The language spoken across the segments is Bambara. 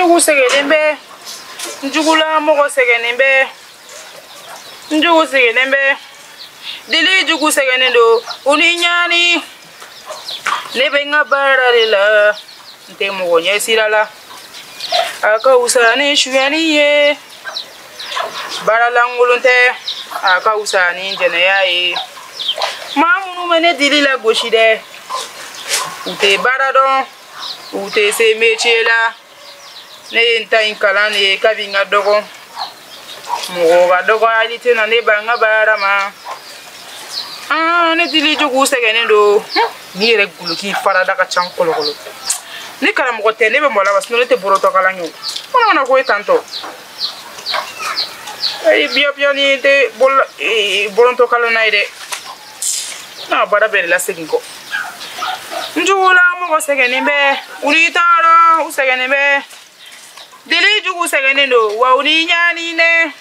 N jugu sɛgɛnnen bɛ, n jugula mɔgɔ sɛgɛnnen bɛ, n jugu sɛgɛnnen bɛ, dili jugu sɛgɛnnen don, u ni ɲani. Ne bɛ n ka baara de la, n tɛ mɔgɔ ɲɛ sira la. A ka wusa ni suyɛnni ye, baara lankolon tɛ, a ka wusa ni jɛnɛya ye. Maa minnu bɛ ne dili la gosi dɛ, u tɛ baara dɔn, u tɛ se métier la. Ne ye n ta in kalan de ye kabi n ka dɔgɔ. Mɔgɔ ka dɔgɔyali tɛ na ne ban n ka baara ma. Aa, ne dili jugu sɛgɛnnen don. N'i yɛrɛ guloki farada ka ca kɔlɔkɔlɔ. Ni karamɔgɔ tɛ, ne bɛ mɔgɔ la wa, sinon ne tɛ bɔrɔtɔ kalan kɛ o. Ko mana ko ye tantɔ. Ayi, biya biya ni tɛ bolola bɔrɔntɔ kalan na ye dɛ. N'a baara bɛɛ de lasegin kɔ. N jugula mɔgɔ sɛgɛnnen bɛ, u ni tɔɔrɔ, u sɛgɛnnen bɛ. Deli jugu sɛgɛnnen don, wa u ni ɲani dɛ.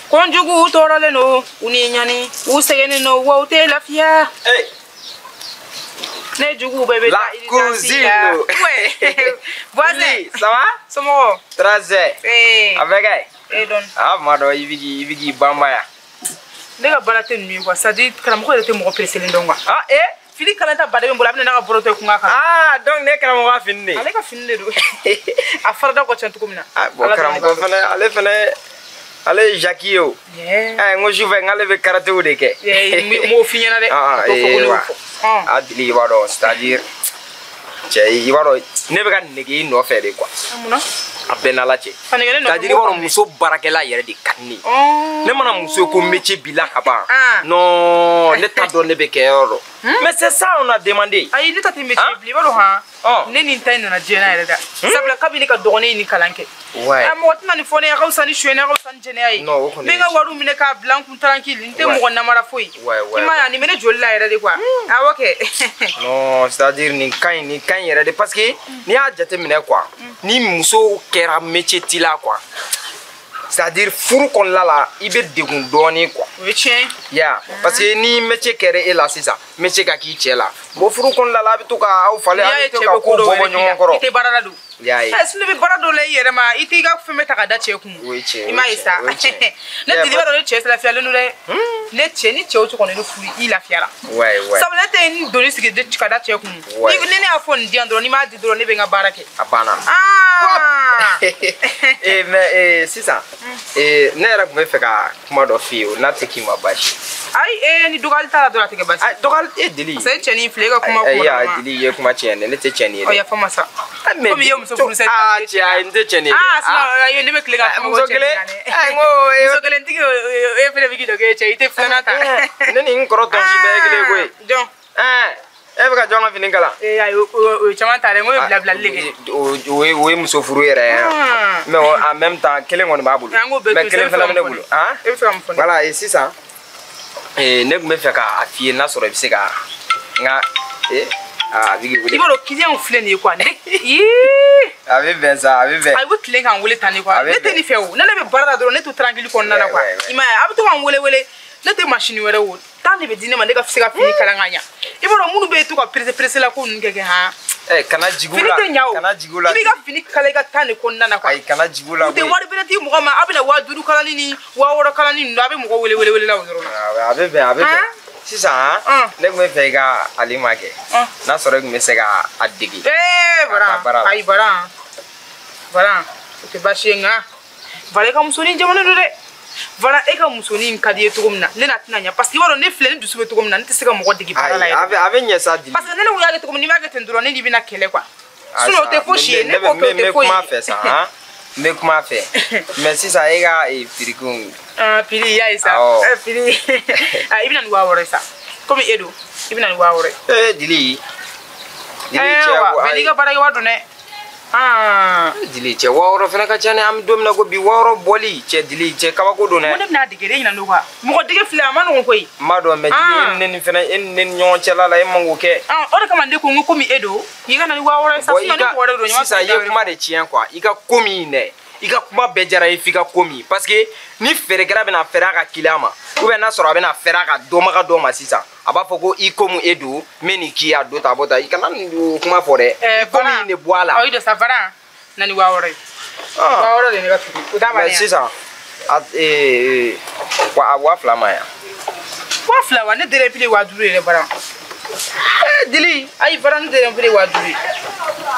Ko n jugu tɔɔrɔlen don, u ni ɲani, u sɛgɛnnen don, wa u tɛ lafiya. Hey. Ne jugu bɛɛ bɛ La taa urgence la. cousine. Ouais. Voisin. Oui, ça va? Somɔgɔw? Très. Eh. Avec Eh dɔn. Ah, ma dɔn i bɛ k'i i bɛ k'i banba yan. Ne ka baara tɛ ninnu ye quoi. C'est à dire karamɔgɔ yɛrɛ tɛ mɔgɔ pereselen dɔn quoi. Ah, eh? Fini kalanta baden bɛ n bolo, a bɛ na n'a ka bɔrɔtɔ ye kunga kan. Ah, donc ne karamɔgɔ ka fini de. Ale ka fini de don. A farada ka ca cogo min na. Ah, bon, Ala dɔrɔn de karamɔgɔ b'a dɔn. fɛnɛ, ale fɛnɛ, ale ye Jackie ye o. Yeah. Eh, n ko sufɛ n k'ale bɛ karatéw de kɛ. Yeah, n m'o f'i ɲɛna dɛ. Ah, A t'o fɔ ko ne y'o wa. fɔ. Ɔn. Ah, Dili, i b'a dɔn, c'est à dire, cɛ, i b'a dɔn, ne bɛ ka nege i nɔfɛ de quoi. Mun na? A bɛɛ n'Ala cɛ. Ka nege ne nɔfɛ? C'est à dire, i b'a dɔn, muso baarakɛla yɛrɛ de ka di ne ye. Ɔn. Ne mana muso ye ko métier b'i la ka ban. Ah. Non, ne t'a dɔn ne bɛ kɛ yɔrɔ dɔ. Mais c'est ça on a demandé. Ayi, ne ta tɛ métier Hein? bilen, i b'a dɔn han. Ɔn. Ne ni n ta in nana diɲɛ na yɛrɛ da. Sabula kabini ne ka dɔgɔnin ye nin kalan kɛ. Ouais. A mɔgɔ tɛna nin fɔ ne ye, a ka fisa ni suyɛnni, a ka fisa ni jɛnɛya ye. Non, o kɔni N bɛ n ka wariw minɛ k'a bila n kun tranquille, n tɛ mɔgɔ namara foyi. Ouais, I m'a ye a, nin bɛ ne joli la yɛrɛ de quoi. Awɔ kɛ. Non, c'est-à-dire nin ka ɲi, nin ka ɲi yɛrɛ de, parce que n'i y'a jateminɛ quoi, ni muso kɛra métier t'i la quoi, c'est-à-dire furu kɔnɔna la, i bɛ degun dɔɔnin quoi. O ye tiɲɛ ye. Ya, parce que ni métier kɛra e la sisan, métier ka k'i cɛ la, bon, furu kɔnɔna la, a bɛ to ka aw falen, N'i a y'a ye bɛ to cɛ ka bɛ ko ko dɔw bɔ yɛrɛ bɔ k'i la, ɲɔgɔn i kɔrɔ. tɛ baara la don. I y'a ye. Eh, sinon i bɛ baara dɔ la i yɛrɛ ma, i t'i ka fɛn bɛɛ ta ka da cɛ kun. O ye tiɲɛ ye, I m'a ye sa. o ye tiɲɛ ye. Ne Yeah, Dili, b'a dɔn ne cɛ lafiyalen don dɛ. Ne cɛ, ni cɛ o cɛ kɔni ne furu, i lafiyara. Ouais. Sabula ne tɛ n doni sigi ka da cɛ kun. Ouais. Ni ne y'a fɔ nin di yan dɔrɔn, n'i m'a di dɔrɔn, ne bɛ n ka baara kɛ. A banna. Ah! Eh, mais eh, sisan eh, ne yɛrɛ tun bɛ fɛ ka kuma dɔ f'i ye o, n'a tɛ k'i ma baasi. Ayi, eh, ni dɔgɔyali t'a la dɔrɔn, a tɛ kɛ baasi. Ayi, dɔgɔyali e Dili. Parce que cɛnin filɛ, e ka kuma Ayi, kuma ayi, dɔ ma. Dili, i ye kuma tiɲɛ dɛ, ne tɛ cɛnin ye Ɔ, dɛ. yafa ma sa. Ah, mais Komi i ye muso furu sa, i Ah, t'a cɛ, ayi, n tɛ cɛnin ye dɛ. Ah, sinon, ayi, ne bɛ tile ka kuma ko muso cɛnin kelen? na dɛ. Eh, n ko, eh, Muso kelen tigi, e fɛnɛ bɛ k'i jɔ k'e cɛ, i tɛ filanan ta. Eh, ne ni n kɔrɔ tɔnsi bɛɛ ye kelen ye koyi. Jɔn? Eh, e bɛ ka jɔn ka fini kalan? Eh, ayi, o ye caman ta dɛ, n ko bɛ bila bilali de kɛ. O ye muso furu yɛrɛ ye. Ah. Mais en même temps, kelen kɔni b'a bolo. An k'o bɛɛ Mais to yen, kelen e bɛ fɛ fana ka bɛ ne mun fɔ bolo. ne? Han? E bɛ fɛ ka mun fɔ ne? Voilà, et sisan, eh, ne tun bɛ fɛ k'a f'i ye n'a sɔrɔ i bɛ se ka n ka eh, ah, a bɛ k'i I wele. b'a dɔn client filɛ nin ye quoi. Ne yee! A bɛ bɛn sa, a bɛ bɛn. A bɛ tilen k'an wele tan de quoi. A bɛ Ne tɛ bɛn. nin fɛ o. Ne bɛ baara la dɔrɔn, ne to tranquille kɔnɔna la quoi. Ouais. I m'a ye, a bɛ to k'an wele wele. Ne tɛ machine wɛrɛ o. Temps de bɛ di ne ma, ne ka se ka fini kalan ka ɲa. I b'a dɔn minnu bɛ to ka pressé pressé la ko ninnu kɛ han. Eh, kana jigin u Fini la. tɛ ɲa o. Kana jigin u la. I b'i ka fini kala i ka temps de kɔnɔna na quoi. Ayi, kana jigin u la U tɛ koyi. wari bɛrɛ di mɔgɔ ma, a bɛna 5000 kalani ni 6000 kalani ninnu, a bɛ mɔgɔ wele wele wele la o yɔrɔ la. A bɛ bɛn, a bɛ bɛn. Han? Sisan han, Ah. ne tun bɛ fɛ i ka Alima kɛ. Ah. N'a sɔrɔ i tun bɛ se ka a dege. Ee, Ka taa baara Baran, la. ayi Baran, Baran, o tɛ baasi ye nka Baran, e ka musonin jamanen don dɛ. Baran, e ka musonin ka di i ye cogo min na, ne n'a tɛna ɲɛ, parce que i b'a dɔn ne filɛ, ne dusu bɛ cogo min na, ne tɛ se ka mɔgɔ dege baara la Ayi, yɛrɛ. a bɛ ɲɛ sa, Dili. Parce que ne kun y'a kɛ cogo min, n'i m'a kɛ ten dɔrɔn, ne n'i bɛna kɛlɛ quoi. Ah, Sinon o sa, tɛ fosi ye, ne ne ko bɛ k'o n tɛ bɛ foyi kuma ye. fɛ sa han, n bɛ kuma fɛ, mais sisan e ka eh, pirikiw. Ah, piri, i y'a ye sa. Awɔ. Eh, piri. Ah, i bɛna ni 6000 ye sa. Komi e don, i bɛna ni 6000 ye. Eh, Dili. Dili, cɛ Ayiwa, ko bɛɛ n'i ayi. ka baarakɛ wari don dɛ. Ah. Dili, cɛ, 6000 fana ka ca dɛ, an bɛ don min na ko bi, 6000 bɔli, cɛ, Dili, cɛ, kabako don Ko dɛ. ne bɛna dege de, ɲinɛ n'o kan. Mɔgɔ dege filɛ, a ma nɔgɔn koyi. N b'a dɔn, mais Dili, Ah. e ni ne ni fɛnɛ, e ni ne ni ɲɔgɔn cɛla la, e man k'o kɛ. Ah, o de kama ne ko n ko komi e don, k'i ka na ni 6000 ye sa, Bon, i sinon ni ka mɔgɔ wɛrɛ don, ɲama sisan i ye kuma de tiɲɛ quoi, i ka ko min dɛ, i ka kuma bɛɛ diyara i ye f'i ka ko min, parce que ni feerekɛla bɛna fɛrɛ a ka client ma, ou bien n'a sɔrɔ a bɛna fɛrɛ a ka dɔnbaga dɔ ma sisan. A b'a fɔ ko i komi e don n bɛ nin k'i ye a don ta a bɔ ta i kana nin kuma fɔ dɛ. I komi in de bɔ a la. Ɔ i jɔ sa Fara na ni 6000 ye. 6000 de ye ne ka prix o t'a bannen ye. Mais sisan a a 2000 ma yan. 2000 wa ne dɛrɛ prix ye 5000 ye dɛ Fara. Dili. Ayi Fara ne dɛrɛ prix ye 5000 ye.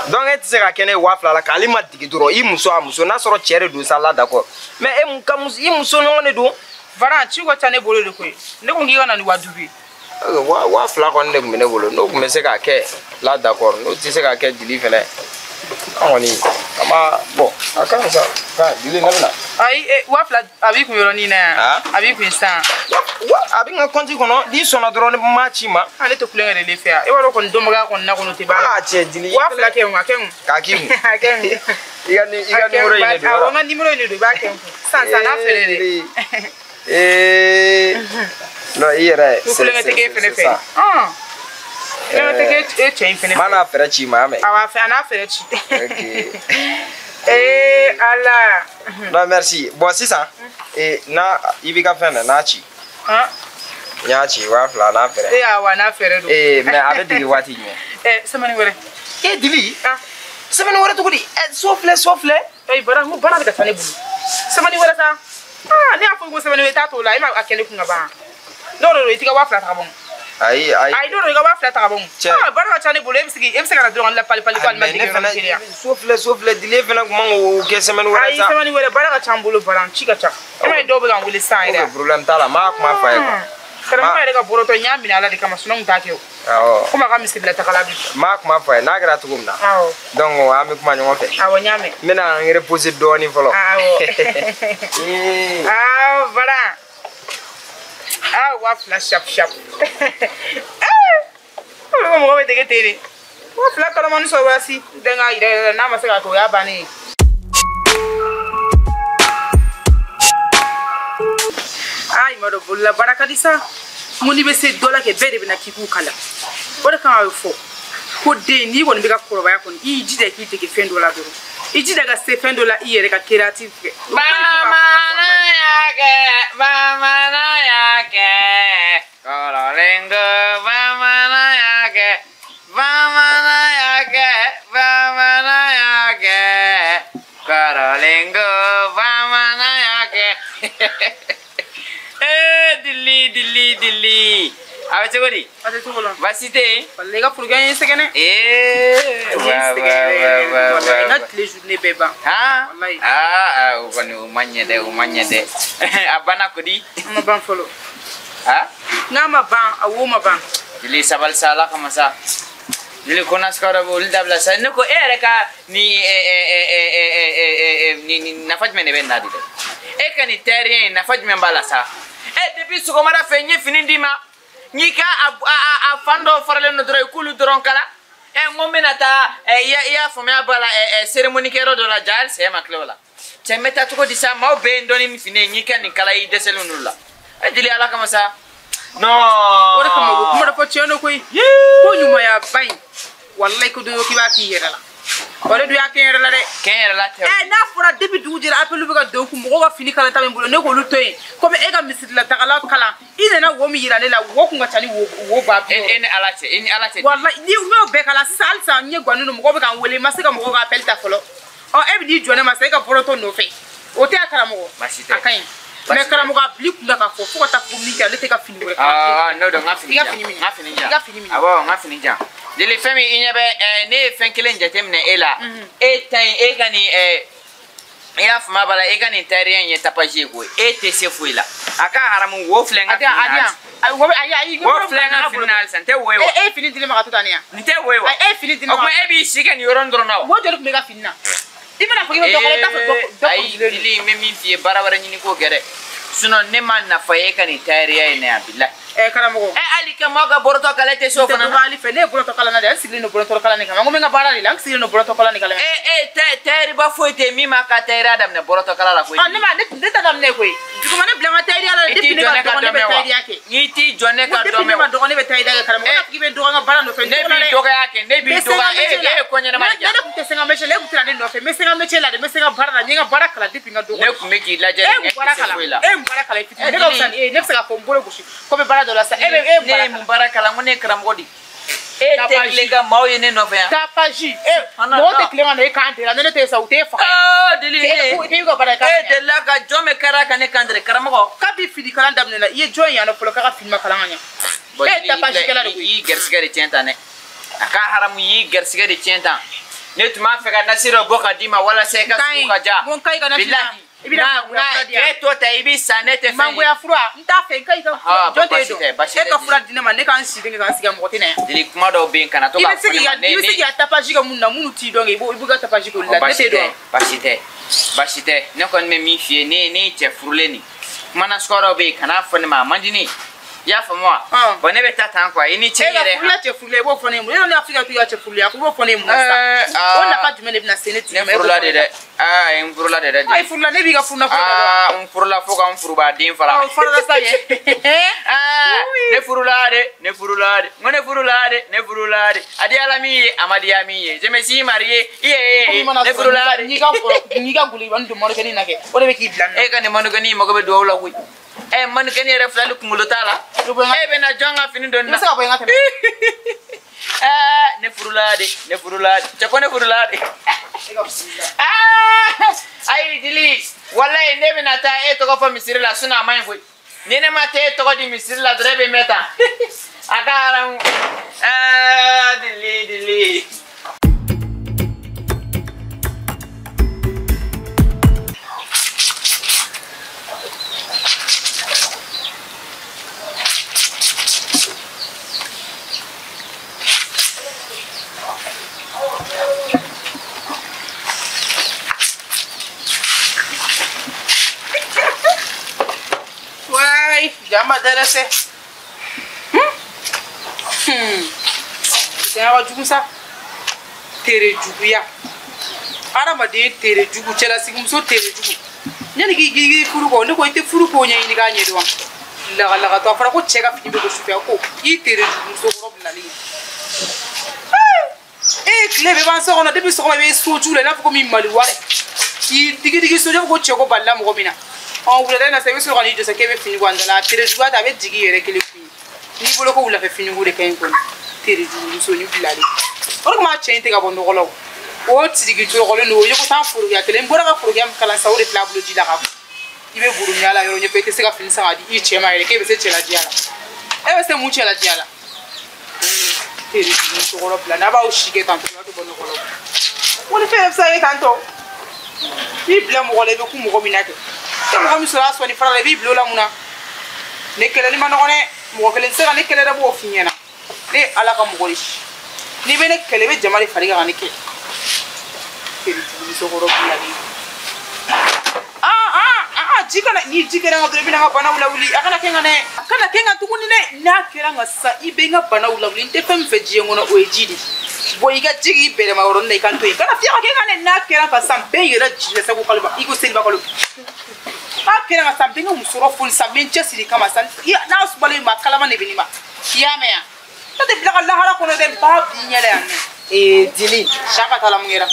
Donc e tɛ se ka kɛ ne ye 2000 la k'ale ma dege dɔrɔn i muso a muso n'a sɔrɔ cɛ de don sa la d'accord mais e mun ka muso i muso ɲɔgɔn de don. Fara ci ka ca ne bolo de koyi ne ko k'i ka na ni 5000 ye. 2000 kɔni de tun bɛ ne bolo n'o tun bɛ se k'a kɛ la d'accord n'o tɛ se k'a kɛ Dili fɛnɛ an kɔni a ma bon a ka ɲi sa ka Dili ne bɛ na. Ayi 2000 a b'i kun yɔrɔnin na yan a b'i kun sisan. A bɛ n ka compte kɔnɔ n'i sɔnna dɔrɔn ne m'a ci ma. Ale tɛ kulonkɛ de ne fɛ yan e b'a dɔn kɔni dɔnbagaya kɔni na kɔni o tɛ ban. Aa cɛ Dili. 2000 kɛ n kun a kɛ n kun. K'a k'i kun. A kɛ n kun. I ka numéro in de don. Awɔ n ka numéro in de don i b'a kɛ n kun sisan sisan n'a feere de. Non i yɛrɛ. Ko kulonkɛ tɛ k'e fɛnɛ fɛ. Kulonkɛ tɛ k'e cɛ in fɛnɛ fɛ. N b'a n'a fɛɛrɛ ci ma mɛ. Awɔ a n'a fɛɛrɛ ci. Ok. Ala. Non merci bon sisan n'a i b'i ka fɛn na n'a ci. N y'a ci 2000 n'a fɛɛrɛ. Awɔ a n'a fɛɛrɛ don. Mais a bɛ dege waati jumɛn. Semaine wɛrɛ. Dili. Semaine wɛrɛ cogo di so filɛ so filɛ. Bara n ko baara bɛ ka taa ne bolo. Semaine wɛrɛ sa. Ne y'a fɔ ko semaine wɛrɛ t'a t'o la e ma a kɛ ne kun ka ban. N'o de don i t'i ka 2000 ta ka bɔ. Ayi ayi. Ayi n'o don i ka 2000 ta ka bɔ. Baara ka ca ne bolo e bɛ se ka na dɔrɔn la pali pali ko ale ma dege yɔrɔ kelen yan. So filɛ Dili e fɛnɛ kun man k'o kɛ semaine wɛrɛ sa. Ayi semaine wɛrɛ baara ka ca n bolo Baran ci ka ca. E m'a ye dɔw bɛ ka n wele sisan yɛrɛ. Ok problème t'a la n b'a kuma f'a ye quoi. Karamɔgɔ yɛrɛ ka bɔrɔtɔ n y'a minɛ Ala de kama sinon n t'a kɛ o. Awɔ. Komi a ka misiri la tagala bi. N b'a kuma f'a ye n'a kɛra cogo min na. Awɔ. Donc an bɛ kuma ɲɔgɔn fɛ. Awɔ n y'a mɛn. N bɛna n reposer dɔɔnin fɔlɔ. Awɔ. Baran. 2000 sharp sharp. Olu mɔgɔ bɛ dege ten de. 2000 kalamani sɔrɔ waati den ka yɛrɛ yɛrɛ n'a ma se k'a kɛ o y'a bannen ye. I ma dɔn bolola baara ka di sa. N ko n'i bɛ se dɔ la kɛ bɛɛ de bɛ na k'i k'u kala. O de kama a bɛ fɔ ko den n'i kɔni bɛ ka kɔrɔbaya kɔni i jija k'i dege fɛn dɔ la dɔrɔn. I jija ka se fɛn dɔ la i yɛrɛ ka créative kɛ. Bamananya kɛ bamananya kɛ kɔrɔlen ko bamananya kɛ bamananya kɛ bamananya kɛ kɔrɔlen ko bamananya kɛ. Dili Dili Dili a bɛ cogo di? A tɛ cogo la. Baasi tɛ yen? Walayi i ka folikan ye n sɛgɛn dɛ. Wa wa wa wa. N ka tile journée bɛɛ ban. Walayi. O kɔni o ma ɲɛ dɛ o ma ɲɛ dɛ. A banna ko di? A ma ban fɔlɔ. N'a ma ban a wo ma ban. Dili sabali sa Ala kama sa. Dili ko nasuguya dɔ bɛ olu dabila sa ne ko e yɛrɛ ka ni nafa jumɛn de bɛ nin na de dɛ? E ka nin terrain in nafa jumɛn b'a la sa? Depuis sɔgɔmada fɛ n ye fini d'i ma n'i ka a fan dɔw faralen don dɔrɔn i k'olu dɔrɔn kala n ko n bɛna taa i y'a faamuya b'a la cérémonie kɛyɔrɔ dɔ la ja hali sɛ ma tila o la cɛ n bɛ taa cogo di sa maaw bɛɛ ye n dɔn ni fini ye n'i ka nin kala i dɛsɛlen don la Dili Ala kama sa. Non. O de kama ko kuma dɔ fɔ tiɲɛ don koyi. Ko ɲumanya ba in walayi ko don k'i b'a k'i yɛrɛ la. O de dun y'a kɛ n yɛrɛ la dɛ. Kɛ n yɛrɛ la tɛ. N'a fɔra depuis dugu jɛra appel bɛ ka don kun mɔgɔw ka fini kalanta min bolo ne k'olu to yen komi e ka misirilataga kalan i nana wo min yira ne la wo kun ka ca ni wo ba bi. E ni Ala cɛ e ni Ala cɛ. Walayi ni n y'o bɛɛ kala sisan halisa n ye guwanin don mɔgɔw bɛ ka n wele n ma se ka mɔgɔw ka appel ta fɔlɔ. Ɔ e bɛ n'i jɔ ne ma sisan e ka bɔrɔtɔ nɔfɛ o tɛ a karamɔgɔ. Baasi tɛ. A ka ɲi. Mais karamɔgɔ a bil'i kunna k'a fɔ fo ka taa fo min kɛ ale tɛ ka fini wɛrɛ kala. N'o don n ka fini jan. I ka fini minɛ. N ka fini jan. I ka fini minɛ. Awɔ n ka fini jan. Dili fɛn min i ɲɛ bɛ ne ye fɛn kelen jateminɛ e la. E ta in e ka nin i y'a faamuya b'a la e ka nin tailleur in ye tapage ye koyi e tɛ se foyi la a ka haramu wo filɛ n ka fini na ayi wo filɛ n ka fini na halisa n tɛ wo ye wa. E ye fini di ne ma ka to tan ne ya. N tɛ wo ye wa. E ye fini di ne ma. O tuma e b'i si kɛ nin yɔrɔnin dɔrɔn na wa. Wo joli tun bɛ i ka fini na. I bɛna fɔ k'i bɛ dɔ kala i t'a sɔrɔ dɔ ayi Dili n bɛ min f'i ye baara wɛrɛ ɲini k'o kɛ dɛ sinon ne ma nafa ye e ka nin tailleur in na yan bilahi. Karamɔgɔ. Hali ka maaw ka bɔrɔtɔ kala e tɛ se o fana na. N tɛ dɔgɔyali fɛ ne ye bɔrɔtɔ kalan na de n sigilen don bɔrɔtɔ kalan de kama n ko n bɛ n ka baara de la n sigilen don bɔrɔtɔ kalan de kama. Tailleur ba foyi tɛ yen min b'a ka tailleur daminɛ bɔrɔtɔ kala la koyi. Ne ma ne ta daminɛ koyi duguma ne bila n ka tailleur la depuis ne ka dɔgɔ ne bɛ tailleur kɛ. N'i t'i jɔ ne ka dɔn depuis ne ma dɔgɔ ne bɛ tailleur kɛ karamɔgɔ ne k'i bɛ dɔgɔ n ka baara nɔfɛ. Ne b'i dɔgɔya kɛ ne b'i dɔgɔya e ye ko ɲɛnama de kɛ. Ne tun tɛ se n ka métier la e tun tɛ na ne nɔfɛ n bɛ se n ka métier la de n bɛ se n ka baara la n ye n ka baara kalan depuis n ka dɔgɔ. Ne tun bɛ k'i lajɛ e ye baara kalan e ye baara kalan i fitinin ne ka fisa ni e ye ne bɛ se k'a fɔ n bolo gosi ko n bɛ baara baara dɔ la sa. E bɛ e ne ye mun baara kalan ko ne ye karamɔgɔ de. E tɛ tilen ka maaw ye ne nɔfɛ yan. Tapaji. E mɔgɔ tɛ tilen ka na e kan tɛ la ne tɛ sa u t'e faga. Aa deli e k'e ka baara kɛ. E delila ka jɔn bɛ kari ka ne kan tɛ karamɔgɔ. Kabi fini kalan daminɛ la i ye jɔn yan nɔ fɔlɔ k'a ka fini ma kalan ka ɲɛ. E tapaji kɛla de koyi. I y'i garisigɛ de tiɲɛ tan dɛ. A ka haramu i y'i garisigɛ de tiɲɛ tan. Ne tun b'a fɛ ka nasi dɔ bɔ ka d'i ma walasa i ka sugu ka ja. N ko i ka nasi na. I bɛna mangoya fura di yan. E t'o ta i bɛ sa ne tɛ fɛn ye. Mangoya fura n t'a fɛ n ka i ka jɔn t'e dɔn. E ka fura di ne ma ne ka n sigi kɛ ka n sigi mɔgɔ tɛ na yan. Deli kuma dɔw bɛ yen kana to k'a fɔ ne ma. I bɛ se k'i ka tapaji kɛ mun na minnu t'i dɔn i b'u ka tapaji k'olu la ne t'e dɔn. Baasi tɛ baasi tɛ ne kɔni bɛ min f'i ye ne ye cɛ furulen de kuma nasuguya dɔw bɛ yen kan'a fɔ ne ma a man di ne ye. I y'a faamu wa? Bon ne bɛ taa tan quoi i ni ce yɛrɛ. E ka furula cɛ furulen i b'o fɔ ne ye mun? E ne Afiriki ka to i ka cɛ furulen a ko i b'o fɔ ne ye mun na sisan? O nafa jumɛn de bɛna se ne tigi ma? Ne furula de dɛ. Aa n furula de dɛ. I furula ne b'i ka furu nafolo la. Aa n furula fo ka n furubaden fara. Ɔ farala sa ye. Aa ne furula de ne furula de n ko ne furula de ne furula de a diyala min ye a ma diya min ye je me suis marié iye ne furula de. N'i ka n'i ka gulibani don manukɛnin na kɛ o de bɛ k'i bila nin na. E ka nin manukɛnin mago bɛ duwawu la koyi. E manukɛnin yɛrɛ fila ni kunkolo t'a la. E bɛ na jɔn ka fini don nin na. I bɛ se ka bɔ n ka tɛmɛ. Aa ne furula de ne furula de cɛ ko ne furula de. Aa ayi Dili walayi ne bɛna taa e tɔgɔ fɔ misiri la sinon a man ɲi koyi. Ni ne ma taa e tɔgɔ di misiri la dɔrɔn e bɛ mɛn tan. A ka haramu. Aa Dili Dili. Jama dɛrɛsɛ. Tiɲɛ ka jugu sa. Tere juguya. Hadamaden tere jugu cɛlasigimuso tere jugu. Yanni k'i furu kɔ ne ko i tɛ furu ko ɲɛɲini k'a ɲɛdɔn. Lagalagatɔ a fɔra ko cɛ ka fini bɛ ko sufɛ ko i tere jugu muso kɔrɔ bilalen. E tile bɛɛ b'an so kɔnɔ depuis sɔgɔma i bɛ soju la i n'a fɔ ko min mali wari. K'i digi digi soju ko cɛ ko balila mɔgɔ min na. Ɔ wulada in na sa i bɛ sɔrɔ ka n'i jɔ sa k'e bɛ fini ko an da la tere juguya ta a bɛ jigin i yɛrɛ kelen kun ye n'i bolo ko wulafɛ finiko de ka ɲi kɔni tere jugu muso ni bilalen o de kama a cɛ in tɛ ka bɔ nɔgɔ la o tiriki jɔrɔkɔlen don o ye ko taa forokiya kelen n bɔra ka forokiya min kalan sisan o de filɛ a bolo ji la ka i bɛ burunya la yɔrɔ ɲɛfɛ i tɛ se ka fini san ka di i cɛ ma yɛrɛ k'e bɛ se cɛladiya la e bɛ se mun cɛladiya la tere jugu muso kɔrɔ bila n'a b'aw si kɛ tan tɔ a tɛ bɔ nɔgɔ la o ni fɛn bɛɛ bɛ se ka kɛ tan tɔ n'i bila mɔgɔ la i bɛ ku mɔgɔ min na kɛ. E mɔgɔ min sɔrɔ a sɔnni fara la i b'i bila o la mun na ne kɛlɛli ma nɔgɔn dɛ mɔgɔ kelen tɛ se ka ne kɛlɛ dɛ b'o f'i ɲɛna ne ye ala ka mɔgɔ de si n'i bɛ ne kɛlɛ i bɛ jama de fari kan ka ne kɛlɛ tere jugu musokɔrɔ bilalen ji kana ni ji kɛra n kan dɔrɔn i bɛna n ka banaw lawuli a kana kɛ n kan dɛ a kana kɛ n kan tuguni dɛ n'a kɛra n kan sisan i bɛ n ka banaw lawuli n tɛ fɛn min fɛ diɲɛ kɔnɔ o ye ji de ye. Bon i ka ji k'i bɛrɛma yɔrɔnin na i ka n to yen kana fiɲɛ ka kɛ n kan dɛ n'a kɛra n kan sisan n bɛ n yɛrɛ jigin sa ko kalo i ko seliba kalo n'a kɛra n kan sisan n bɛ n ka musɔrɔ foni sisan n bɛ n cɛsiri kama sisan n'a sumalen ma kalama de bɛ ne ma i y'a mɛn yan ne tɛ bila ka lahara kɔnɔ dɛ n b'a b'i ɲɛ la yan nɔ. Ee Dili. Saka t'a la mun kɛra.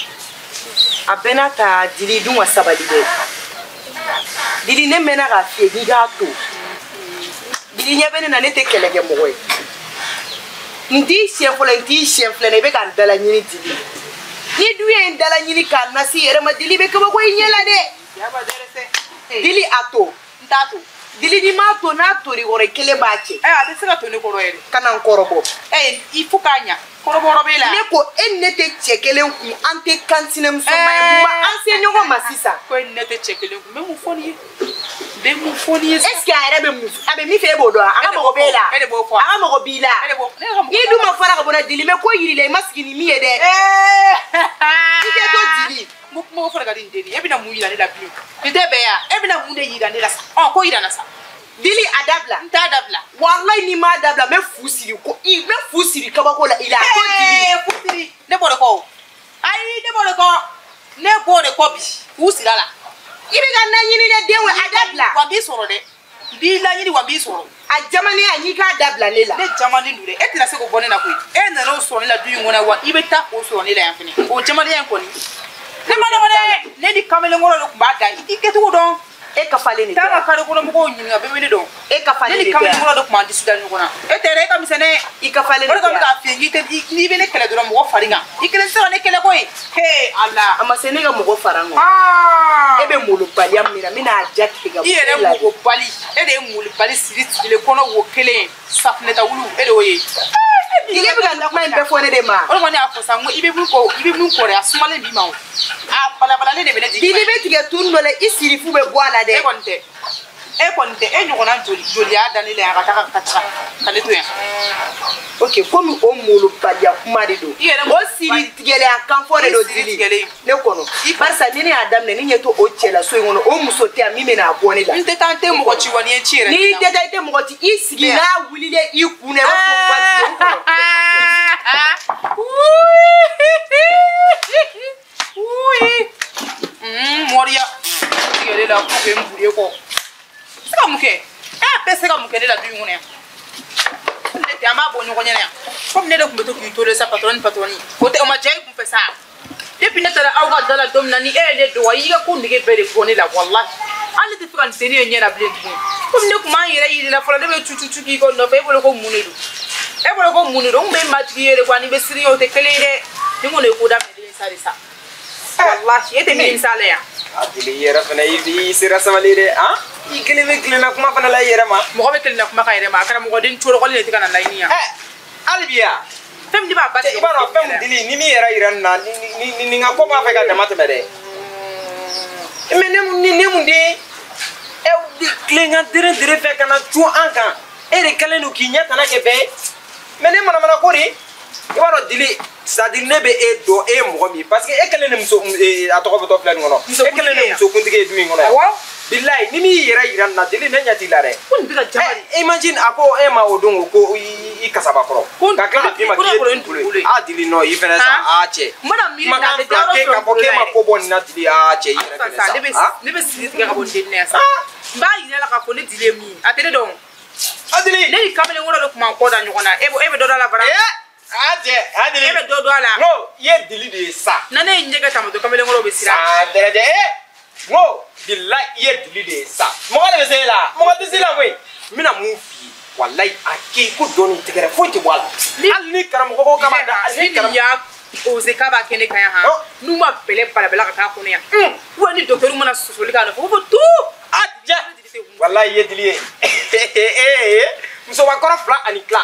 A bɛɛ n'a ta Dili dun ka sabali dɛ. Dili ne mɛnna k'a f'i ye k'i k'a to. Dili ɲɛ bɛ ne na ne tɛ kɛlɛ kɛ mɔgɔ ye. N t'i siɲɛ fɔlɔ n t'i siɲɛ filanan i bɛ ka n dala ɲini Dili. Ni dun ye n dala ɲini k'a nasi i yɛrɛ ma Dili bɛ kabako i ɲɛ la dɛ. Dili a to. N t'a to. Dili n'i m'a to n'a tor'i kɔrɔ i kelen b'a cɛ. A tɛ se ka to ne kɔrɔ yɛrɛ. Kana n kɔrɔbɔ. Il faut k'a ɲa. Kɔrɔbɔ yɔrɔ b'e la. Ne ko e ni ne tɛ cɛ kelen kun an tɛ kansinɛmuso ma ye mun b'an se ɲɔgɔn ma sisan. Ko e ni ne tɛ cɛ kelen kun n bɛ mun fɔ nin ye. N bɛ mun fɔ nin ye. Est ce que a yɛrɛ bɛ mun a bɛ min fɛ e b'o dɔn a ka mɔgɔ b'e la. E de b'o fɔ. A ka mɔgɔ b'i la. E de b'o. Ne ka mɔgɔ. N'i dun ma fara ka bɔ n na Dili n bɛ ko yir'i la i ma sigi ni min ye dɛ. I tɛ to Dili. N ko kuma fɔ de ka di nin den ye e bɛna mun yira ne la bilen. Nin tɛ bɛn yan e bɛna mun de yira ne la sa ɔ ko yira n na sa. Dili a dabila. N t'a dabila. Walayi n'i m'a dabila n bɛ fu siri ko i n bɛ fu siri kabako la i la. Ko Dili. Fu siri ne b'o de kɔ o. Ayi ne b'o de kɔ ne b'o de kɔ bi fu sira la. I bɛ ka na ɲini dɛ den a dabila. Wa n b'i sɔrɔ dɛ. N b'i laɲini wa n b'i sɔrɔ. A jamanenya n'i k'a dabila ne la. Ne jamanen don dɛ e tɛna se k'o bɔ ne la koyi. E nana o sɔrɔ ne la du in kɔnɔ wa i bɛ taa k'o sɔrɔ ne la yan fɛnɛ. O jamanenya in kɔni. Ne ma nɔgɔ dɛ ne ni kamalenkɔrɔ de tun b'a da i t'i kɛcogo dɔn. E kafalen de tɛ. Taa ka kare kɔnɔ mɔgɔw ɲininka bɛɛ bɛ ne dɔn. E kafalen de tɛ. Ne ni kamalenkɔrɔ dɔ tun b'an disi da ɲɔgɔn na. E tɛ dɛ, e ka misɛn dɛ. I kafalen de tɛ. O de kama n bɛ k'a f'i ye k'i n'i bɛ ne kɛlɛ dɔrɔn mɔgɔ fari kan. I kelen tɛ se ka ne kɛlɛ koyi. He Ala. A ma se ne ka mɔgɔ fara n kan. E bɛ molobaliya min na, n bɛna a ja tigɛ ka bɔ I yɛrɛ e la. Molobali, e de ye molobali siri sigilen kɔnɔ wo kelen safunɛ ta wulu e de y'o ye. I bɛ ka nin kuma in bɛɛ fɔ ne de ma. O de kɔni y'a fɔ sa n ko i bɛ mun kɔ i bɛ mun kɔ dɛ a sumalen b'i ma o. A balabalalen de bɛ ne jigin. Dili bɛ tigɛ turu dɔ la i sirifu bɛ bɔ a la dɛ. E kɔni tɛ. E kɔni tɛ e ɲɔgɔnna joli joli y'a da ne la yan ka taga ka taga ka ne to yan. Ok komi o molobaliya kuma de don. I yɛrɛ o siri tigɛlɛya kan fɔ de don Dili. Ne kɔnɔ. Barisa ni ne y'a daminɛ ne ɲɛ to o cɛlaso in kɔnɔ o muso tɛ yan min bɛ n'a bɔ ne la. N tɛ taa n tɛ mɔgɔ ci wa ni ye ci yɛrɛ. N'i tɛ taa i tɛ mɔgɔ ci i sigi n'a wulilen i kun na i b'a fɔ ko basi n kɔnɔ. Moriya tigɛlen la ko k'e n buru e kɔ. Se ka mun kɛ? E bɛɛ se ka mun kɛ ne la du in kɔnɔ yan? Ne tɛ an b'a bɔ ɲɔgɔn ɲɛna yan. Komi ne de tun bɛ to k'i to de sa patɔrɔni patɔrɔni. O tɛ o ma diya i kun fɛ sa. Depuis ne taara aw ka da la don min na ni e ye ne dɔgɔya i ka ko nege bɛɛ de bɔ ne la walahi. Hali ne tɛ fɛ ka nin dennin ye ɲɛ na bilen tuguni. Komi ne tun b'an yɛrɛ yiri la fɔlɔ ne bɛ cu cu cu k'i kɔ nɔfɛ e bolo ko mun de don? E bolo ko mun de don? N kun bɛ majigi ye de quoi n'i bɛ siran o tɛ kelen ye dɛ. Ni kɔni ye ko daminɛ ne sa de sa. Walahi e tɛ nimisa la yan. A Dili i yɛrɛ fana i sera sabali dɛ han. I kelen bɛ tilenna kuma fana la i yɛrɛ ma. Mɔgɔ bɛ tilenna kuma ka yɛrɛ ma a karamɔgɔden corokɔli de tɛ ka na laɲini yan. Ɛ hali bi yan. Fɛn min b'a ba tigɛ. I b'a dɔn fɛn min Dili ni min yɛrɛ yira nin na ni ni n ka ko b'a fɛ ka dama tɛmɛ dɛ. Mais ne mun den e tilenkan dere dere fɛ ka na cun an kan e de kɛlen don k'i ɲɛ tana kɛ bɛɛ ye mais ne manamana ko de i b'a dɔn Dili c'est à dire ne bɛ e dɔn e ye mɔgɔ min ye parce que e kɛlen de muso a tɔgɔ bɛ tɔ filɛ nin kɔnɔ e kɛlen de muso kuntigi ye du in kɔnɔ yan bilayi ni m'i yɛrɛ yira nin na Dili ne ɲɛ t'i la dɛ. Ko nin bɛ ka jama de. Imagine a ko e ma o don ko i kasaba kɔrɔ ka tila ka f'i ma k'i ye dugukolo ye a Dili non i fɛnɛ sa a cɛ. N mana miiri kumakan fila k'e k'a fɔ k'e ma ko bɔ nin na Dili a cɛ i yɛrɛ fɛnɛ sa. Ne bɛ siri tigɛ ka bɔ nin dennin na yan sa. N b'a yira la k'a fɔ ne Dili ye min ye a tɛ ne dɔn. A Dili. Ne ni kamalen wɛrɛ de tun b'an kɔ da ɲɔgɔn na e bɛ dɔ dɔn a la bara. A cɛ a Dili. E bɛ dɔ dɔn a la. N ko i ye Dili de ye sa. Na ne ye n ɲɛgɛn tamato kamalen wɛrɛw bɛ siran. San dɛrɛjɛ n ko bilayi i ye Dili de ye sa mɔgɔ de bɛ se e la mɔgɔ tɛ se la koyi n bɛna mun f'i ye walayi a k'i ko dɔɔni tigɛrɛ foyi tɛ bɔ a la hali ni karamɔgɔ ko k'a b'a da ni nin y'a osé k'a b'a kɛ ne kan yan han n'u ma bɛlɛ balabala ka taa kɔnɔ yan ou ni docteur mana sosoli k'a nɔfɛ u b'a fɔ tout a jɛ walayi i ye Dili ye musobakɔrɔ 2 ani tila.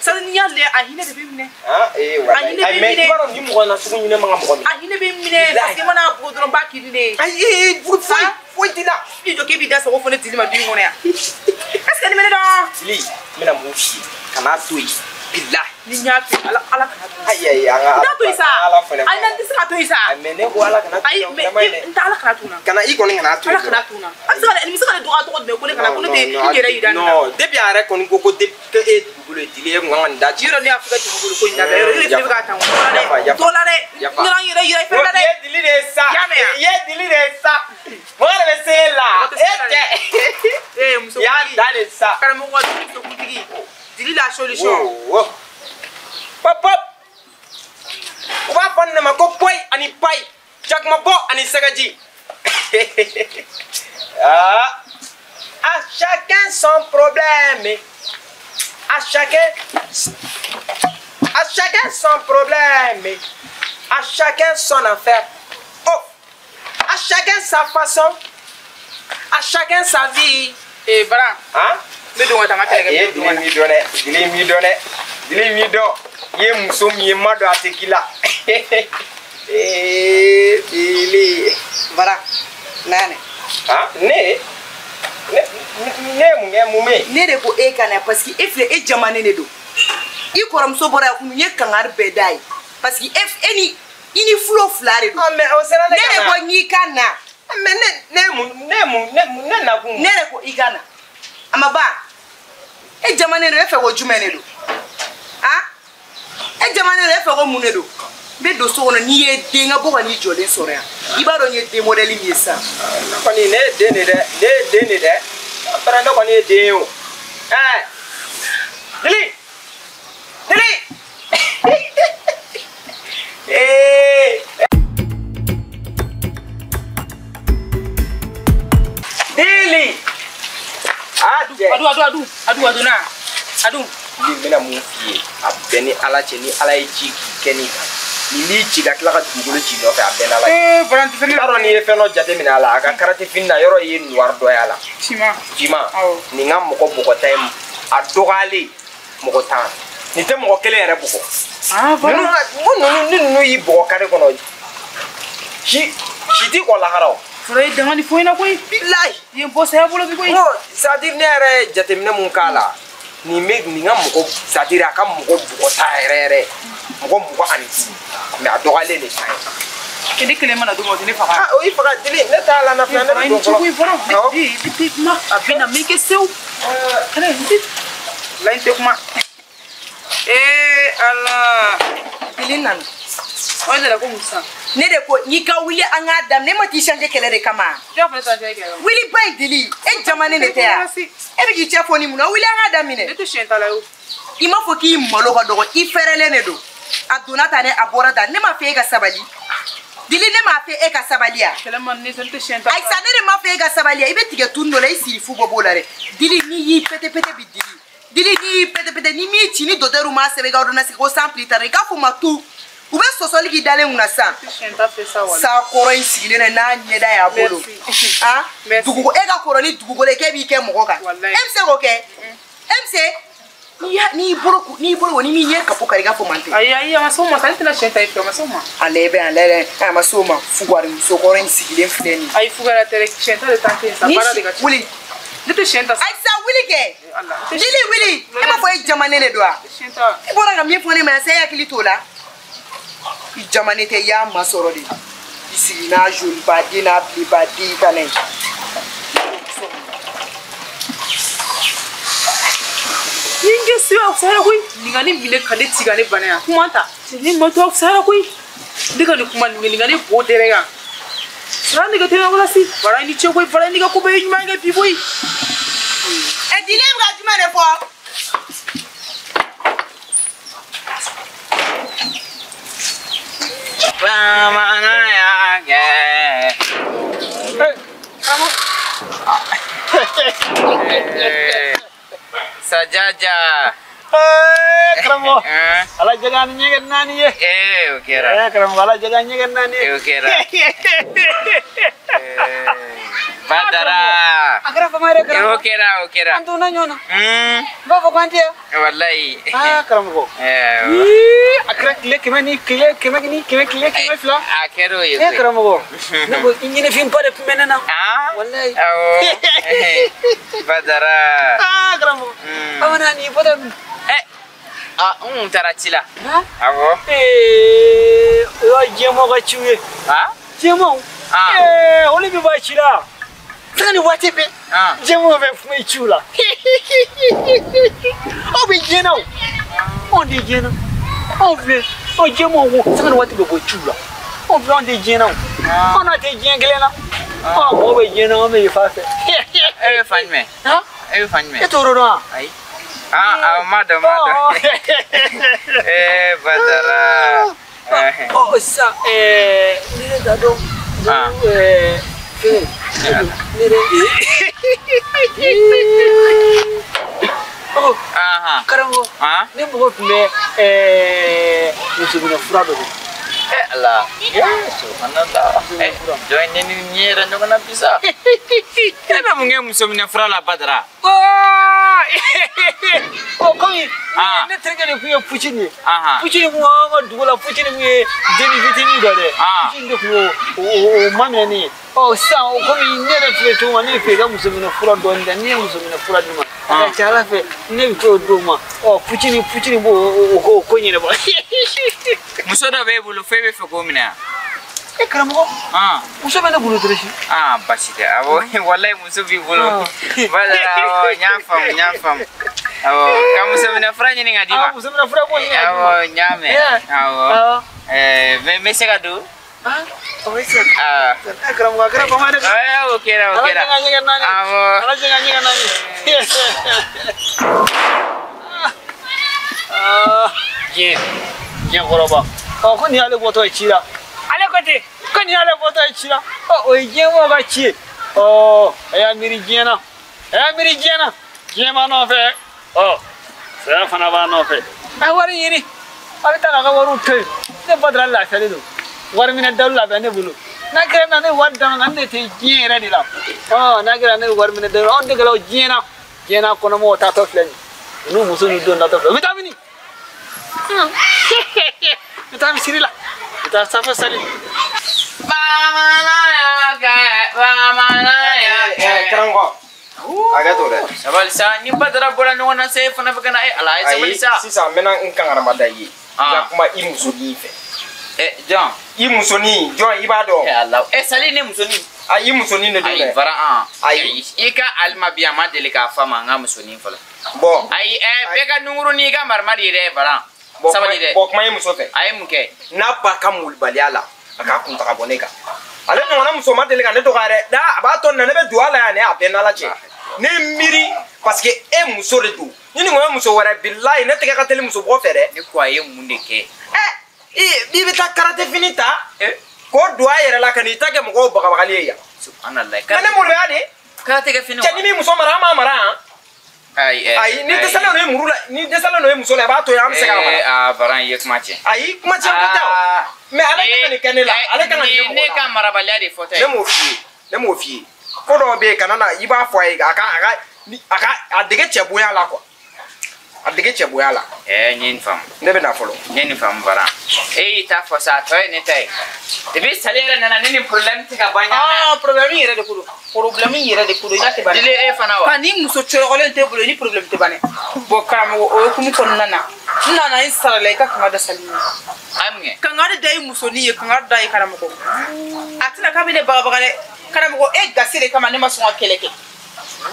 Sani n'i y'a lajɛ a hinɛ de bɛ minɛ. A hinɛ bɛ minɛ. I b'a dɔn ni mɔgɔ nasugu ɲinɛ man ka mɔgɔ minɛ. A hinɛ bɛ minɛ parce que i mana bugo dɔrɔn ba k'i de ye. Ayi foyi foyi t'i la. I jɔ k'e b'i da sago fɔ ne Dili ma du in kɔnɔ yan. Est-ce que nin bɛ ne dɔn? Dili n bɛna mun f'i ye kan'a to yen bilahi. Ni n y'a to yen Ala kana to yen. Ayi ayi an ka. N t'a to yen sa. Ala fana. Ayi n tɛ se ka to yen sa. Mais ne ko Ala kana to yen. Ayi mais n tɛ Ala kana to n na. Kana i kɔni kana to yen. Ala kana to n na. An bɛ se ka nin bɛ se ka ne dɔgɔya tɔgɔ jumɛn ko ne kana ko ne tɛ n yɛrɛ yira nin na. Non depuis a yɛrɛ kɔni ko ko e ye dugukolo ye Dili e kun kan ka nin da ci. Yɔrɔ ne y'a fɔ ka dugukolo ko in dabila yɔrɔ e de fana bɛ k'a ta n kɔrɔ dɛ. N t'o la dɛ. N kana n yɛrɛ yira i fɛnɛ la dɛ. I ye Dili de ye sa. I ye Dili de ye sa. Mɔgɔ de bɛ se e la. E tɛ. Ee muso I y'a da de sa. Karamɔgɔ musokuntigi. Dili la solution. Pop pop. U b'a fɔ nin de ma ko poyi ani payi jakumabɔ ani sɛgɛji. Ah, à chacun son problème. À chacun son problème. À chacun son affaire. Oh, à chacun sa façon. À chacun sa vie. Eh bara. Hein? Ne don ka taa n ka kɛlɛkɛ minɛn dun ka na. Dili m'i dɔn dɛ. Dili m'i dɔn dɛ. Dili m'i dɔn. I ye muso min ye n ma dɔn a tɛ k'i la. Ee Dili. Bara naani. Han ne ne ne ye mun kɛ mun bɛ yen. Ne de ko e ka na parce que e filɛ e jamanen de don. I kɔrɔmuso bɔra yan kunun n ye kangari bɛɛ d'a ye parce que e ni i ni fulo fila de don. Ah mais o sera ne ka na. Ne de ko n k'i ka na. Mais ne mun ne mun ne nakun. Ne de ko i ka na. A ma ban e jamanen don e fɛ ko jumɛn de don ah e jamanen don e fɛ ko mun de don n bɛ don so kɔnɔ n'i ye den ka bɔ ka n'i jɔlen sɔrɔ yan i b'a dɔn n ye den modèle min ye sisan. Ne kɔni ne ye den de dɛ ne ye den de dɛ apɛrɛ ne kɔni ye den ye o ɛɛ Dili Dili ee. Adu na. Adu. Ni bɛna mun f'i ye a bɛɛ ni Ala cɛ ni Ala ye ci k'i kɛ nin kan. Ni m'i ci ka tila ka dugukolo ci nɔfɛ a bɛɛ n'Ala cɛ. Ee Valentin fɛnɛ. I b'a dɔn n'i ye fɛn dɔ jateminɛ a la a ka karate fini na yɔrɔ ye noir dɔ y'a la. Finman. Finman. Awɔ. Nin ka mɔgɔ bɔgɔta ye a dɔgɔyalen mɔgɔ 10. Nin tɛ mɔgɔ kelen yɛrɛ bugɔ. Ah Ninnu Valentin. ka ko ninnu ni ninnu y'i bugɔ kare kɔnɔ si si t'i kɔ lahara o. Fɔlɔ ye danga ni fɔ ɲɛna koyi. Bilayi. I ye n bɔ saya bolo bi koyi. N ko c'est à dire ne yɛrɛ ye jateminɛ mun k'a la nin bɛ nin ka mɔgɔ c'est à dire a ka mɔgɔ bugɔta yɛrɛ yɛrɛ mɔgɔ 25 mais a dɔgɔyalen de 10 ye. Ne kelen mana d'o ma o tɛ ne faga. Ah o y'i faga dili ne t'a la nafila ne bɛ don fɔlɔ. fɔlɔ. Awɔ. Ne tɛ kuma a bɛ na min kɛ sewu. Kɛnɛ n tɛ la n tɛ kuma. Ee Ala. Dili nana. O de la ko Musa. Ne de ko n'i ka wuli an k'a daminɛ ne ma t'i changer kɛlɛ de kama. Jɔn fana t'a changer kɛlɛ kama. Wuli ba in Dili e jamanen de tɛ yan. E bɛ k'i cɛ fɔ ni mun na wuli an k'a daminɛ. Ne tɛ siɲɛ ta la o. I m'a fɔ k'i malo ka dɔgɔ i fɛrɛlen de don. A donna tan dɛ a bɔra tan ne m'a fɔ e ka sabali. Dili ne m'a fɔ e ka sabali ya. Kɛlɛ man di ne tɛ siɲɛ ta la. Ayisa ne de m'a fɔ e ka sabali ya i bɛ tigɛ tunu dɔ la i siri fu bɔ b'o la dɛ. Dili n'i y'i pɛtɛ pɛtɛ bi Dili. Dili n'i y'i pɛtɛ pɛtɛ ni m'i ci ni docteur m'a sɛbɛn i ka ordonnance ko sans plus tard i k'a fɔ ma tu. U bɛ sɔsɔli k'i dalen kunna sisan. Ne tɛ siɲɛ ta fɛ sa wala. Sa kɔrɔ in sigilen don n'a ɲɛda y'a bolo. Merci. Ah Merci. dugu e ka kɔrɔ ni dugukolo ye k'e b'i kɛ mɔgɔ kan. Walayi. E bɛ se k'o kɛ? E bɛ se? N'i bolo ko n'i bolo ko ni m'i ɲɛ kapo kari i k'a fɔ man tɛ. Ayi ayi a ma s'o ma sa ne tɛna siɲɛ ta i fɛ a ma s'o ma. Ale bɛ yan lɛ a ma s'o ma fugari musokɔrɔ in sigilen filɛ nin ye. Ayi fugara tɛ dɛ siɲɛ ta de t'an fɛ yen sa Ni baara de ka ca. wuli. Ne tɛ siɲɛ ta sa. Ayisa wuli kɛ. Ala. Ne tɛ Dili wuli. E m'a fɔ e jamanen de don wa? siɲɛ ta. I bɔra ka min fɔ ne ma yan sa e hakili t'o la. I jamanen tɛ i y'a masɔrɔ de. I sigi n'a jolibaden n'a bilenbaden i ka na ye. Ni n kɛ se a fisayara koyi. Nin ka ne minɛ ka ne ci ka ne bana yan. Kuma ta. Ni ma to a fisayara koyi. Ne ka nin kuma nin ka ne bo dɛrɛ kan. Sara ne ka teliya wala si. Fara i ni ce koyi fara i ni ka ko bɛɛ ye ɲuman kɛ bi koyi. Ɛ Dili e bɛ ka jumɛn de fɔ? Bamanan y'a kɛ. Sajaja. Karamɔgɔ ala jaga ni ɲɛgɛn naani ye. O kɛra. Karamɔgɔ ala jaga ɲɛgɛn naani ye. O kɛra. Badara. A kɛra fama yɛrɛ karamɔgɔ. O kɛra o kɛra. An donna ɲɔgɔn na. N b'a fɔ k'an tɛ yan. Walayi. Aa karamɔgɔ. A kɛra tile 100 ni tile 100 ni kɛmɛ tile 200. A kɛra o ye koyi. Karamɔgɔ. Ne ko i ɲɛnɛfinba de tun bɛ ne na. Walayi. Awɔ. Badara. Aa karamɔgɔ. Bamanan nin bɔtɔ min. Ah, n kun taara ci la. Awɔ. O y'a jɛmanw ka ciw ye. Jɛmanw. Olu bɛ bɔ ci la. Sanga ni waati bɛɛ. Jɛmanw bɛ kuma ciw la. Aw bɛ diɲɛ na o. Anw tɛ diɲɛ na. Anw filɛ, anw jɛmanw ko sanga ni waati bɛ bɔ ciw la. Anw filɛ anw tɛ diɲɛ na o. Anw n'a tɛ diɲɛ kelen na. Anw mɔgɔw bɛ diɲɛ na, anw bɛ yen fan fɛ. E bɛ fan jumɛn? E bɛ fan jumɛn? E t'o dɔn wa? Ayi. Ah, ma dɔn, ma dɔn. Badara. Ɔ sisan ne yɛrɛ t'a dɔn. Fɛn ne yɛrɛ. Karamɔgɔ ne mago tun bɛ musominɛ fura dɔ de. Ala. Subhanallah. Jɔn ne ni ɲɛ yɛrɛ ɲɔgɔn na bi sa. E bɛ mun kɛ musominɛ fura la Badara? Ɔ komi ne terikɛ de tun ye Pucini ye. Pucini kun b'an ka dugu la, Pucini kun ye denni fitinin dɔ dɛ. Pucini de kun y'o o maminɛ ne ye. Ɔ sisan komi ne yɛrɛ filɛ cogo min na, ne bɛ fɛ i ka musominɛ fura dɔɔni di, n'i ye musominɛ fura di ne ma, a ka ca Ala fɛ ne bɛ t'o d'o ma. Ɔ Pucini b'o o ko ɲɛnabɔ. Muso dɔ b'e bolo f'e bɛ fɛ k'o minɛ wa? E karamɔgɔ, muso bɛ ne bolo dɔrɔn. Basi tɛ. Awɔ, walayi muso b'i bolo. Badara, awɔ, n y'a faamu, n y'a faamu. Awɔ, ka musominɛ fura ɲini ka d'i ma. Musominɛ fura b'o ɲini ka d'i ma. Awɔ, n y'a mɛn. Awɔ. N bɛ se ka don? O bɛ se ka. Karamɔgɔ, a kɛra fama ye dɛ. O kɛra, o kɛra. Ala jɛ ka ɲɛgɛn naani. Awɔ. Ala jɛ ka ɲɛgɛn naani. Diɲɛ, diɲɛ kɔrɔba. Ɔ ko nin y'ale bɔtɔ ye ci la. Ale ko ten, ko nin y'ale bɔtɔ ye ci la. Ɔ o ye diɲɛmɔgɔw ka ci ye. Ɔ a y'a miiri diɲɛ na. A y'a miiri diɲɛ na. Diɲɛ b'a nɔfɛ. Ɔ saya fana b'a nɔfɛ. A wari ɲini. A bɛ taa k'a ka wariw to yen. Ne Badara lafiyalen don. Wari minɛ dalu labɛn ne bolo. N'a kɛra na ne wari dama ne tɛ diɲɛ yɛrɛ de la. Ɔ n'a kɛra ne wari minɛ dalu anw tɛ kɛlɛ o diɲɛ na. Diɲɛ na kɔnɔmɔgɔw taatɔ filɛ nin ye. N'u muso n'u denw taatɔ filɛ. U bɛ taa mini? N bɛ taa misiri la. N bɛ taa safo sali. Bamananya kɛ, bamananya kɛ. Karamɔgɔ, hakɛ to dɛ. Sabali sa, ni Badara bɔra ɲɔgɔn na sa e fana bɛ ka na e Ala ye sabali sa. Ayi, sisan n bɛna n kangarama da i ye. I ka kuma i musonin fɛ. Jɔn? I musonin, jɔn i b'a dɔn. Ala, Sali ne musonin. Ayi, i musonin de don dɛ. Ayi, bara an. Ayi. I ka alima bi a ma deli k'a fɔ a ma n ka musonin fɔlɔ. Bɔn. Ayi, bɛɛ ka nungurun n'i ka marimari ye dɛ, bara. Sabali dɛ. Bɔn, kuma i muso fɛ. A ye mun kɛ? N'a ba ka molibaliya la, a k'a kun taga bɔ ne kan. Ale ɲɔgɔnna muso ma deli ka ne dɔgɔya dɛ. Da a b'a tɔ nin na ne bɛ don a la yan ne a bɛɛ n'Ala cɛ. Ne miiri parce que e muso de don. Ni nin kun ye muso wɛrɛ bilayi ne tɛgɛ ka teli muso bɔ fɛ dɛ. Ne ko a ye mun de kɛ? I bɛ taa karate fini ta k'o don a yɛrɛ la ka n'i ta kɛ mɔgɔw bagabagali ye yan. Subhanallah. Nka ne maloya de. Karate kɛ fini wa? Cɛ ni min muso mara an b'a mara yan. Ayi, ayi, ni dɛsɛlen don i muru la, ni dɛsɛlen don i muso la, i b'a to yen an bɛ se k'a mara. Aa, Baran i ye kuma tiɲɛ. Ayi, kuma tiɲɛ ko tɛ o. Mais ale kan ka nin kɛ ne la, ale kan ka nin kɛ mɔgɔ la. Ne ka marabaliya de fɔtɔ ye. Ne m'o f'i ye, ne m'o f'i ye. Ko dɔw bɛ yen kana na i b'a fɔ a ye a ka a dege cɛ bonya la quoi. A dege cɛ bonya la. N ye nin faamu. Ne bɛ na fɔlɔ. N ye nin faamu Baran. E y'i ta fɔ sa, a tɔ ye ne ta ye. Depuis Sali yɛrɛ nana ne ni problème tɛ ka ban ɲɔgɔn na. Ah, problème yɛrɛ de ko don. Problème yɛrɛ de ko don. I ka tɛ ban dɛ. Dili e fana wa? Ka ni muso cɔrɔgɔlen t'e bolo ni problème tɛ ban dɛ. Bon karamɔgɔ o hukumu kɔnɔna na, n nana i sara la i ka kanga da Sali ye. A ye mun kɛ? Kangari da i musonin ye, kangari da ye karamɔgɔ. A tɛna k'a bɛ ne bagabaga dɛ. Karamɔgɔ e gasi de kama ne ma sɔn ka kɛlɛ kɛ.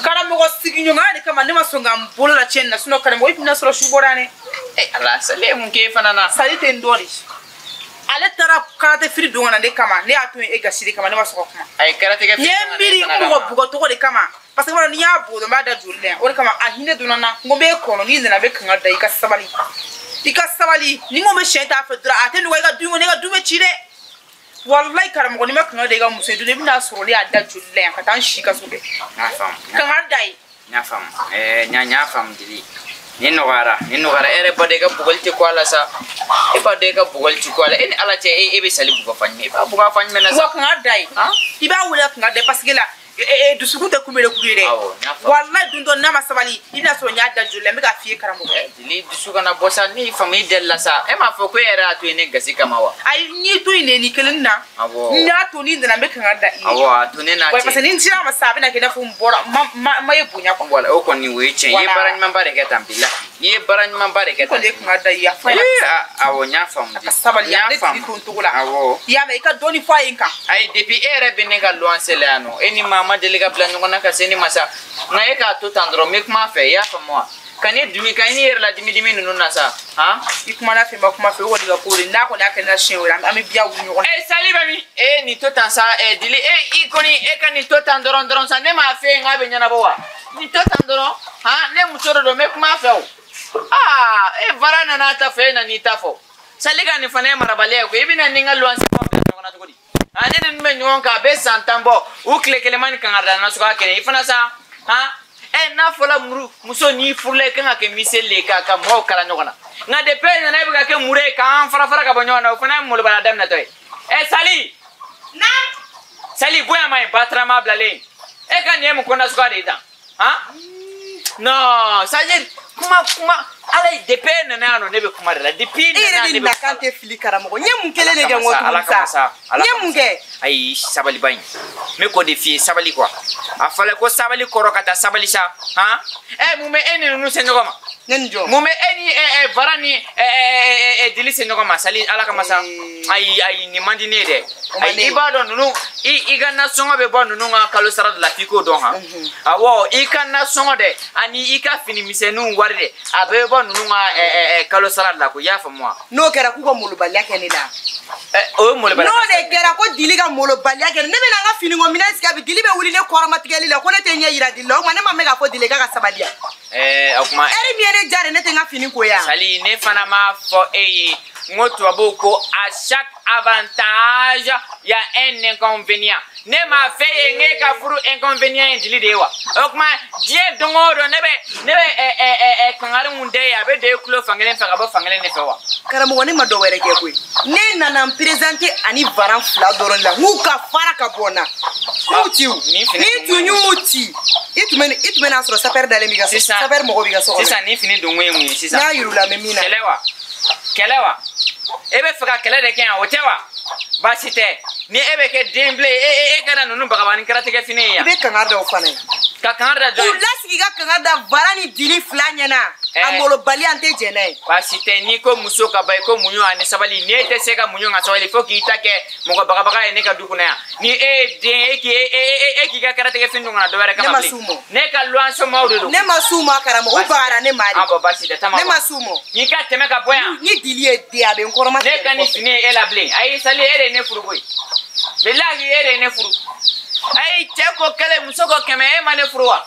Karamɔgɔ sigiɲɔgɔnya de kama ne ma sɔn ka n bolo la tiɲɛni na sinon karamɔgɔ i tɛna sɔrɔ su bɔra dɛ. Ala Sali ye mun k'e fana na? Sali tɛ n dɔn de. Ale taara karate fili don ka na ne kama, ne y'a to yen e gasi de kama ne ma sɔn ka kuma. A ye karate kɛ N ye n miiri n mɔgɔ bugɔcogo de kama parce que n'i y'a bugɔ dɔrɔn n b'a da joli la yan o de kama a hinɛ donna n na n ko n b'e kɔnɔ n'i nana n bɛ kanga da i ka sabali. I ka sabali ni n ko n bɛ siɲɛ t'a fɛ dɔrɔn a tɛ nɔgɔya i ka du kɔnɔ i ka du bɛ ci dɛ. Wallahi karamɔgɔ n'i ma kanga da i ka muso ye don i bɛna sɔrɔ ne y'a da joli la yan ka taa n si ka so kɛ. N y'a faamu. Kanga da ye. N y'a faamu. N y'a faamu Dili. Ni nɔgɔyara, ni nɔgɔyara. E yɛrɛ ba dɔn i ka bugɔli tɛ ko a la sa. E b'a dɔn i ka bugɔli tɛ ko a la. E ni Ala cɛ e bɛ Sali bugɔ fan jumɛn? E b'a bugɔ fan jumɛn na sa? Wa kanga da ye. I b'a wele ka kanga da ye parce que la dusukun tɛ kunbɛn kuru ye dɛ. Awɔ, n y'a faamu. Wallahi don dɔ n'a ma sabali i bɛna sɔrɔ n y'a da joli la n bɛ k'a f'i ye karamɔgɔ. Dili dusu kana bɔ sa ne y'i faamu i delila sa. E m'a fɔ ko e yɛrɛ y'a to yen ne gasi kama wa? Ayi n y'i to yen de nin kelen na. Awɔ. N y'a to n'i nana n bɛ kanga da i ye. Awɔ, a to ne n'a cɛ. Parce que ni n sera a ma sa a bɛna kɛ i n'a fɔ n bɔra ma ye bonya quoi. Voilà, o kɔni o ye tiɲɛ ye. I ye baara ɲumanba de kɛ tan bilahi. I ye baara ɲumanba de kɛ tan. N kɔni ye kanga da i ye a fɔ a ɲɛna. Awɔ, n y'a faamu. A ka sabali N y'a ne tigi faamu. to n cogo la. Awɔ. I y'a mɛn i ka dɔɔni fɔ a ye n kan. Ayi depuis e yɛrɛ bɛ ne ka luwanse la yan nɔ e ni maa ma deli ka bila ɲɔgɔn na ka se ne ma sa nka e k'a to tan dɔrɔn n bɛ kuma a fɛ i y'a faamu wa ka ne dimi ka n'i yɛrɛ la dimi dimi ninnu na sa han. I kumana fɛ ma kuma fɛ o kɔni ka ko de n'a kɔni y'a kɛ ne la siɲɛ wɛrɛ an bɛ biya wuli ɲɔgɔn na. Sali bɛ min? Nin to tan sa Dili i kɔni e ka nin to tan dɔrɔn dɔrɔn sa ne m'a fɛ yen k'a bɛ ɲɛnabɔ wa nin to tan dɔrɔn han ne muso de don n bɛ kuma a fɛ o aa e baara nana ta fɛ e nan'i ta fɔ Sali ka nin fana ye marabaliya ye koyi i bɛna ni n ka luwanse bila ɲɔgɔn na cogo di? Ne ni ninnu bɛ ɲɔgɔn kan a bɛ san 10 bɔ u tile kelen ma ni kangarida nasuguya kelen i fana sa han n'a fɔla muso n'i furula i kan ka kɛ miseli de ye ka mɔgɔw kala ɲɔgɔn na nka depuis e nana e bɛ ka kɛ muru ye k'an fara fara ka bɔ ɲɔgɔn na o fana ye molobaliya daminɛtɔ ye. Sali. Naam. Sali bonya ma ɲi batarama bilalen e ka nin ye mun ko nasuguya de ye tan han non c'est à dire kuma ala ye depuis e nana yan nɔ ne bɛ kuma de la depuis e nana e yɛrɛ ne de bɛ nakan tɛ fili karamɔgɔ n ye mun kelen de kɛ n ko Ala tuguni kama sa sa n ye mun kɛ. Ayi sabali ba in n bɛ k'o de f'i ye sabali quoi a fɔra ko sabali kɔrɔ ka taa sabali sa han mun bɛ e ni ninnu se ɲɔgɔn ma. Ne ni jɔn. Mun bɛ e ni Vara ni Dili se ɲɔgɔn ma Sali ala kama sa ayi ayi nin man di ne ye dɛ ayi i b'a dɔn ninnu i ka nasɔngɔ bɛ bɔ ninnu ka kalo sara de la f'i k'o dɔn han awɔ i ka nasɔngɔ dɛ ani i ka fini misɛnninw wari dɛ a bɛɛ bɛ bɔ ninnu ka kalo sara de la ko i y'a faamu wa. N'o kɛra k'u ka molobaliya kɛ ne la. O ye molobaliya. N'o de kɛra ko Dili ka molobaliya kɛ ne bɛna n ka finiko minɛn sigi a bi Dili bɛ wuli ne kɔrɔmatigɛli la ko ne tɛ ɲɛ yira Dili la o tuma ne ma mɛn k'a fɔ Dili k'a ka sabali yan. O kuma. Ɛri min ye ne ja de ne tɛ n ka fini ko yan. Sali ne fana m'a fɔ e ye n ko tubabuw ko à chaque avantage, il y a un inconvénient. Ne m'a fɛ ye ne ka furu inconvénient ye Dili de ye wa? O tuma diɲɛ don o don ne bɛ kangari mun da ye, a bɛ don e tulo fankelen fɛ ka bɔ fankelen de fɛ wa? Karamɔgɔ, ne ma dɔ wɛrɛ kɛ koyi. Ne nana n présenter ani varan fila dɔrɔn la, n k'u ka fara ka bɔ n na. N y'u ci o. Ni tun y'u ci, i tun bɛ n'a sɔrɔ sapɛri dalen b'i ka so. Sapɛri mɔgɔ b'i ka so kɔnɔ. Sisan ni fini donko ye mun ye sisan? N y'a yir'u la n bɛ min na. Kɛlɛ wa? Kɛlɛ wa? E bɛ fɛ ka kɛlɛ de kɛ yan, o tɛ wa? Baasi tɛ. Ni e bɛ kɛ den bilen, e kana ninnu bagabani karatigɛ fini ye yan. I bɛ kangari da o fana ye. Ka kangari da jɔn ye? U lasigi ka kangari da Vara ni Dili fila ɲɛna. A malobali, an tɛ jɛn n'a ye. Baasi tɛ. N'i ko muso ka ban, i ko muɲu ani sabali. N'e tɛ se ka muɲu ka sabali, fo k'i ta kɛ mɔgɔ bagabaga ye ne ka du kɔnɔ yan. Ni e ye den ye, e k'i ka karatigɛ fini don ka na dɔ wɛrɛ kama bilen. Ne ma s'u ma. Ne ka luwanso maaw de don. Ne ma s'u ma karamɔgɔ, u bagara ne ma de. Ah bon, baasi tɛ, taa. Ne ma s'u ma. N'i ka tɛmɛ ka bɔ yan. Ni Dili ye den, a bɛ n kɔrɔma. Ne ka nin fini ye e la bilen. Ayi Sali, e de ye ne furu koyi. Bilahi, e de ye ne furu. Ayi, cɛ ko kelen, muso ko kɛmɛ, e ma ne furu wa?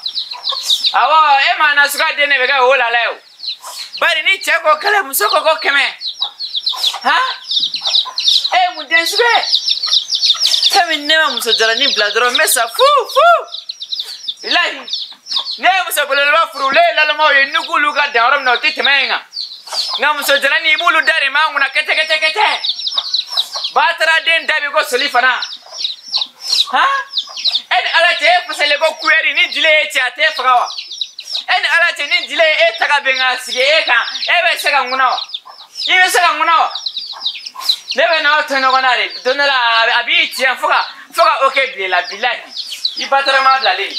Awɔ, e ma na suka den de bɛ kɛ o la la ye o. Bari ni cɛ ko kelen, muso ko ko kɛmɛ. Han? E ye mun den sugu ye? Fɛn min ne ma muso jalanin bila dɔrɔn, n bɛ sa fu fu. Bilahi, ne ye muso belebeleba furu, olu ye lalɔmaw ye, n'i k'olu ka dan yɔrɔ min na, o tɛ tɛmɛ yen kan. Nka muso jalanin, i b'olu da de m'an kunna kɛtɛ kɛtɛ kɛtɛ. Batara den da bi ko soli fana. Han? E ni Ala cɛ, e fasalen ko kuyɛri, ni Dili ye cɛ, a t'e faga wa? E ni Ala cɛ, ni Dili ye e ta ka bɛn ka sigi e kan, e bɛ se ka ŋuna wa? I bɛ se ka ŋuna wa? Ne bɛ n'aw to ɲɔgɔn na de, don dɔ la a b'i tiɲɛ fo ka o kɛ bilen la, bilahi. I batarama bilalen.